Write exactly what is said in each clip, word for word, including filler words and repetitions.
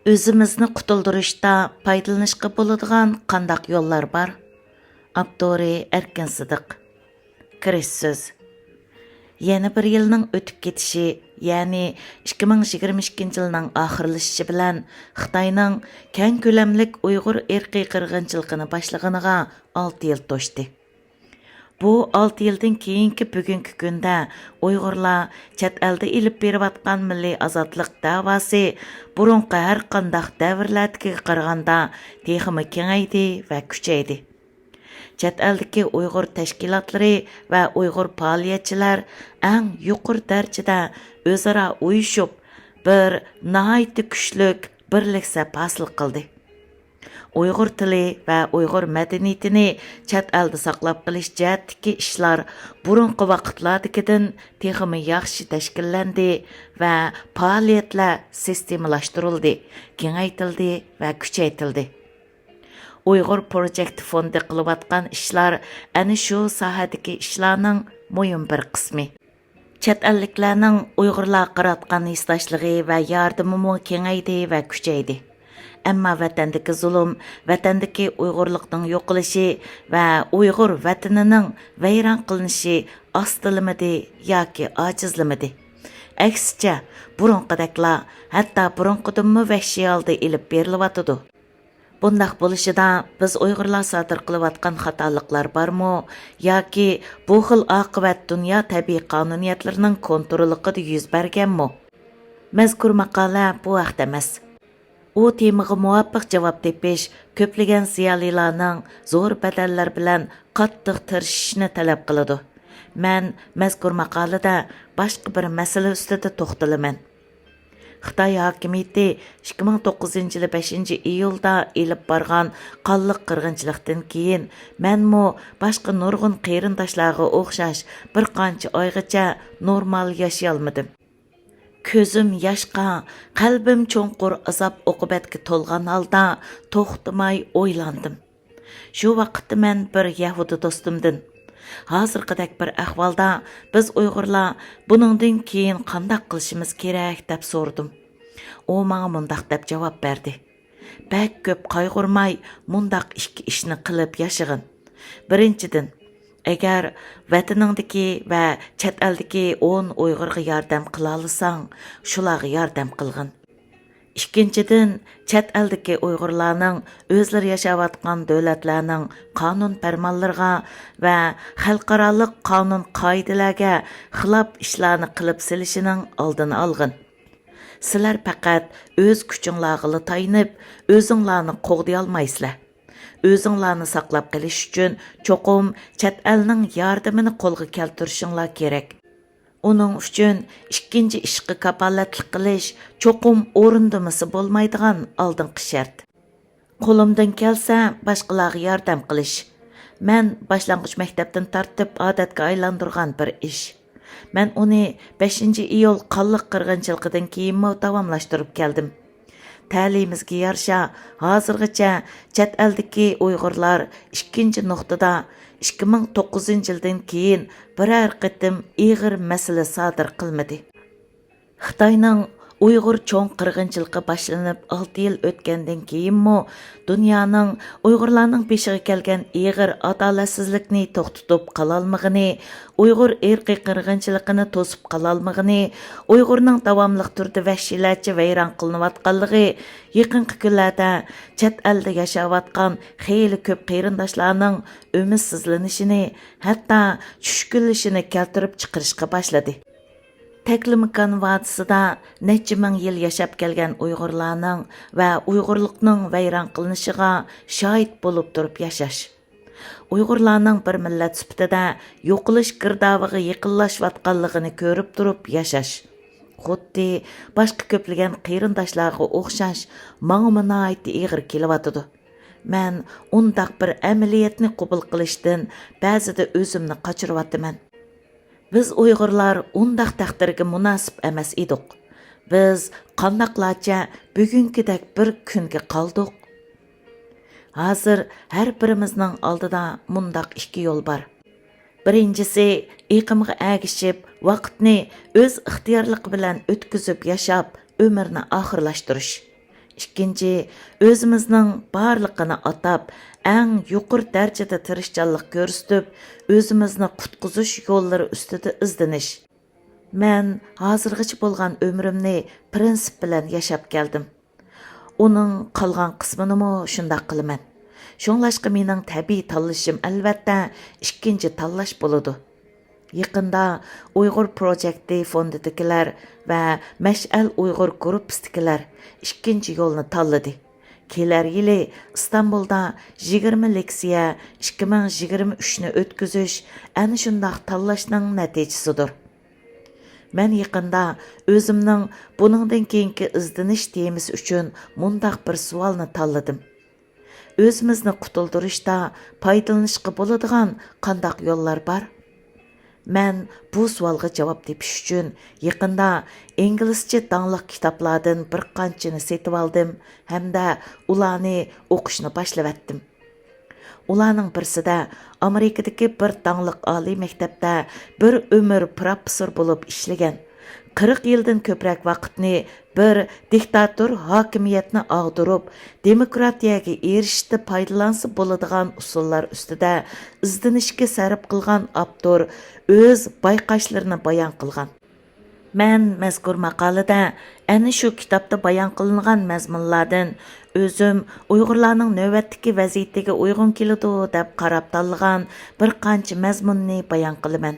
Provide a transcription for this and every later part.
ئۆزىمىزنى قۇتۇلدۇرۇشتا پايدىلىنىشقا بولىدىغان قانداق يوللار بار؟ ئاپتورى: ئەركىن سىدىق. كىرىش سۆز. يەنە بىر يىلنىڭ ئۆتۈپ كېتىشى، يەنى ئىككى مىڭ يىگىرمە ئىككىنچى يىلنىڭ ئاخىرلىشىشى بىلەن خىتاينىڭ كەڭ كۆلەملىك ئۇيغۇر ئىرقىي قىرغىنچىلىقىنى باشلىغىنىغا ئالتە يىل توشتى. بۇ ئالتە يىلدىن كېيىنكى بۈگۈنكى كۈندە ئۇيغۇرلار چەت ئەلدە ئېلىپ بېرىۋاتقان مىللىي ئازادلىق دەۋاسى بۇرۇنقى ھەرقانداق دەۋرلەردىكىگە قارىغاندا تېخىمۇ كېڭەيدى ۋە كۈچەيدى. چەت ئەلدىكى ئۇيغۇر تەشكىلاتلىرى ۋە ئۇيغۇر پائالىيەتچىلەر ئەڭ يۇقىرى دەرىجىدە ئۆزئارا ئۇيۇشۇپ، بىر ناھايىتى كۈچلۈك بىرلىك سەپ ھاسىل قىلدى. ئۇيغۇر تىلى ۋە ئۇيغۇر مەدەنىيىتىنى چەت ئەلدە ساقلاپ قېلىش جەھەتتىكى ئىشلار بۇرۇنقى ۋاقىتلاردىكىدىن تېخىمۇ ياخشى تەشكىللەندى ۋە پائالىيەتلەر سىستېمىلاشتۇرۇلدى، كېڭەيتىلدى ۋە كۈچەيتىلدى. ئۇيغۇر پروجېكت فوندى قىلىۋاتقان ئىشلار ئەنە شۇ ساھەدىكى ئىشلارنىڭ مۇھىم بىر قىسمى. چەت ئەللىكلەرنىڭ ئۇيغۇرلارغا قاراتقان ھېسداشلىقى ۋە ياردىمىمۇ كېڭەيدى ۋە كۈچەيدى. ئەمما ۋەتەندىكى زۇلۇم، ۋەتەندىكى ئۇيغۇرلۇقنىڭ يوقىلىشى ۋە ئۇيغۇر ۋەتىنىنىڭ ۋەيران قىلىنىشى ئاستىلىمىدى ياكى ئاجىزلىمىدى. ئەكسىچە، بۇرۇنقىدەكلا، ھەتتا بۇرۇنقىدىنمۇ ۋەھشىي ھالدا ئېلىپ بېرىلىۋاتىدۇ. بۇنداق بولۇشىدا بىز ئۇيغۇرلار سادىر قىلىۋاتقان خاتالىقلار بارمۇ ياكى بۇ خىل ئاقىۋەت دۇنيا تەبىئىي قانۇنىيەتلىرىنىڭ كونتروللۇقىدا يۈز بەرگەنمۇ؟ مەزكۇر ماقالە بۇ ھەقتە ئەمەس. ئۇ تېمىغا مۇۋاپىق جاۋاب تېپىش كۆپلىگەن زىيالىيلارنىڭ زور بەدەللەر بىلەن قاتتىق تىرىشىشىنى تەلەپ قىلىدۇ. مەن مەزكۇر ماقالىدە باشقا بىر مەسىلە ئۈستىدە توختىلىمەن. خىتاي ھاكىمىيىتى ئىككى مىڭ توققۇزىنچى يىلى بەشىنچى ئىيۇلدا ئېلىپ بارغان قانلىق قىرغىنچىلىقتىن كېيىن، مەنمۇ باشقا نۇرغۇن قېرىنداشلارغا ئوخشاش بىر قانچە ئايغىچە نورمال ياشىيالمىدىم. كۆزۈم ياشقا، قەلبىم چوڭقۇر ئازاب-ئوقۇبەتكە تولغان ھالدا توختىماي ئويلاندىم. شۇ ۋاقىتتا مەن بىر يەھۇدىي دوستۇمدىن، «ھازىرقىدەك بىر ئەھۋالدا بىز ئۇيغۇرلار بۇنىڭدىن كېيىن قانداق قىلىشىمىز كېرەك؟» دەپ سورىدىم. ئۇ ماڭا مۇنداق دەپ جاۋاب بەردى: «بەك كۆپ قايغۇرماي، مۇنداق ئىككى ئىشنى قىلىپ ياشىغىن. بىرىنچىدىن، ئەگەر ۋەتىنىڭدىكى ۋە چەت ئەلدىكى ئون ئۇيغۇرغا ياردەم قىلالىساڭ، شۇلارغا ياردەم قىلغىن. ئىككىنچىدىن، چەت ئەلدىكى ئۇيغۇرلارنىڭ ئۆزلىرى ياشاۋاتقان دۆلەتلەرنىڭ قانۇن پەرمانلىرىغا ۋە خەلقئارالىق قانۇن قائىدىلەرگە خىلاپ ئىشلارنى قىلىپ سېلىشىنىڭ ئالدىنى ئالغىن. سىلەر پەقەت ئۆز كۈچۈڭلارغىلا تايىنىپ، ئۆزۈڭلارنى قوغدىيالمايسىلەر. ئۆزۈڭلارنى ساقلاپ قېلىش ئۈچۈن چوقۇم چەت ئەلنىڭ ياردىمىنى قولغا كەلتۈرۈشۈڭلار كېرەك. ئۇنىڭ ئۈچۈن ئىككىنچى ئىشقا كاپالەتلىك قىلىش چوقۇم ئورۇندىمىسا بولمايدىغان ئالدىنقى شەرت. قولۇمدىن كەلسە باشقىلارغا ياردەم قىلىش. مەن باشلانغۇچ مەكتەپتىن تارتىپ ئادەتكە ئايلاندۇرغان بىر ئىش. مەن ئۇنى بەشىنچى ئىيۇل قانلىق قىرغىنچىلىقىدىن كېيىنمۇ داۋاملاشتۇرۇپ كەلدىم. تەلىيىمىزگە يارىشا، ھازىرغىچە چەت ئەلدىكى ئۇيغۇرلار ئىككىنچى نۇقتىدا ئىككى مىڭ توققۇزىنچى يىلدىن كېيىن بىرەر قېتىم ئېغىر مەسىلە سادىر قىلمىدى. خىتاينىڭ ئۇيغۇر چوڭ قىرغىنچىلىقى باشلىنىپ ئالتە يىل ئۆتكەندىن كېيىنمۇ دۇنيانىڭ ئۇيغۇرلارنىڭ بېشىغا كەلگەن ئېغىر ئادالەتسىزلىكنى توختىتىپ قالالمىغىنى، ئۇيغۇر ئىرقىي قىرغىنچىلىقىنى توسۇپ قالالمىغىنى، ئۇيغۇرنىڭ داۋاملىق تۈردە ۋەھشىيلەرچە ۋەيران قىلىنىۋاتقانلىقى يېقىنقى كۈنلەردە چەت ئەلدە ياشاۋاتقان خېلى كۆپ قېرىنداشلارنىڭ ئۈمىدسىزلىنىشىنى، ھەتتا چۈشكۈنلىشىنى كەلتۈرۈپ چىقىرىشقا باشلىدى. تەكلىماكان ۋادىسىدا نەچچە مىڭ يىل ياشاپ كەلگەن ئۇيغۇرلارنىڭ ۋە ئۇيغۇرلۇقنىڭ ۋەيران قىلىنىشىغا شاھىت بولۇپ تۇرۇپ ياشاش، ئۇيغۇرلارنىڭ بىر مىللەت سۈپىتىدە يوقىلىش گىردابىغا يېقىنلاشىۋاتقانلىقىنى كۆرۈپ تۇرۇپ ياشاش، خۇددى باشقا كۆپلىگەن قېرىنداشلارغا ئوخشاش ماڭىمۇ ناھايىتى ئېغىر كېلىۋاتىدۇ. مەن ئۇنداق بىر ئەمەلىيەتنى قوبۇل قىلىشتىن بەزىدە ئۆزۈمنى قاچۇرۇۋاتىمەن. بىز ئۇيغۇرلار ئۇنداق تەقدىرگە مۇناسىپ ئەمەس ئىدۇق. بىز قانداقلارچە بۈگۈنكىدەك بىر كۈنگە قالدۇق؟ ھازىر ھەر بىرىمىزنىڭ ئالدىدا مۇنداق ئىككى يول بار. بىرىنچىسى، ئېقىمغا ئەگىشىپ، ۋاقىتنى ئۆز ئىختىيارلىقى بىلەن ئۆتكۈزۈپ ياشاپ، ئۆمۈرنى ئاخىرلاشتۇرۇش. ئىككىنچى، ئۆزىمىزنىڭ بارلىقىنى ئاتاپ، ئەڭ يۇقىرى دەرىجىدە تىرىشچانلىق كۆرسىتىپ، ئۆزىمىزنى قۇتقۇزۇش يوللىرى ئۈستىدە ئىزدىنىش. مەن ھازىرغىچە بولغان ئۆمرۈمنى پىرىنسىپ بىلەن ياشاپ كەلدىم. ئۇنىڭ قالغان قىسمىنىمۇ شۇنداق قىلىمەن. شۇڭلاشقا مېنىڭ تەبىئىي تاللىشىم، ئەلۋەتتە، ئىككىنچى تاللاش بولىدۇ. يېقىندا ئۇيغۇر پروجېكتى فوندىدىكىلەر ۋە مەشئەل ئۇيغۇر گۇرۇپپىسىدىكىلەر ئىككىنچى يولنى تاللىدى. كېلەر يىلى ئىستانبۇلدا يىگىرمە لېكسىيە، ئىككى مىڭ يىگىرمە ئۈچنى ئۆتكۈزۈش ئەنە شۇنداق تاللاشنىڭ نەتىجىسىدۇر. مەن يېقىندا ئۆزۈمنىڭ بۇنىڭدىن كېيىنكى ئىزدىنىش تېمىسى ئۈچۈن مۇنداق بىر سوئالنى تاللىدىم: ئۆزىمىزنى قۇتۇلدۇرۇشتا پايدىلىنىشقا بولىدىغان قانداق يوللار بار؟ مەن بۇ سوئالغا جاۋاب تېپىش ئۈچۈن يېقىندا ئىنگلىزچە داڭلىق كىتابلاردىن بىر قانچىنى سېتىۋالدىم ھەمدە ئۇلارنى ئوقۇشنى باشلىۋەتتىم. ئۇلارنىڭ بىرسىدە ئامېرىكىدىكى بىر داڭلىق ئالىي مەكتەپتە بىر ئۆمۈر پروفېسسور بولۇپ ئىشلىگەن، قىرىق يىلدىن كۆپرەك ۋاقىتنى بىر دىكتاتور ھاكىمىيەتنى ئاغدۇرۇپ، دېموكراتىيەگە ئېرىشىشتە پايدىلانسا بولىدىغان ئۇسۇللار ئۈستىدە ئىزدىنىشكە سەرپ قىلغان ئاپتور ئۆز بايقاشلىرىنى بايان قىلغان. مەن مەزكۇر ماقالىدە ئەنە شۇ كىتابتا بايان قىلىنغان مەزمۇنلاردىن ئۆزۈم ئۇيغۇرلارنىڭ نۆۋەتتىكى ۋەزىيىتىگە ئۇيغۇن كېلىدۇ دەپ قاراپ تاللىغان بىر قانچە مەزمۇننى بايان قىلىمەن.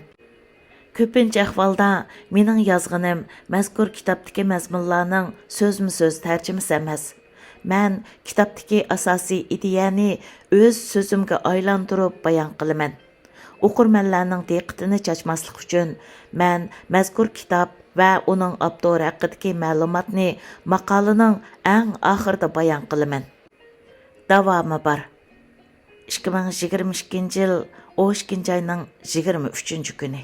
كۆپىنچە ئەھۋالدا مېنىڭ يازغىنىم مەزكۇر كىتابتىكى مەزمۇنلارنىڭ سۆزمۇ سۆز تەرجىمىسى ئەمەس. مەن كىتابتىكى ئاساسىي ئىدىيەنى ئۆز سۆزۈمگە ئايلاندۇرۇپ بايان قىلىمەن. ئوقۇرمەنلەرنىڭ دىققىتىنى چاچماسلىق ئۈچۈن، مەن مەزكۇر كىتاب ۋە ئۇنىڭ ئاپتورى ھەققىدىكى مەلۇماتنى ماقالىنىڭ ئەڭ ئاخىرىدا بايان قىلىمەن. داۋامى بار. ئىككى مىڭ يىگىرمە ئىككىنچى يىل ئون ئىككىنچى ئاينىڭ يىگىرمە ئۈچىنچى كۈنى.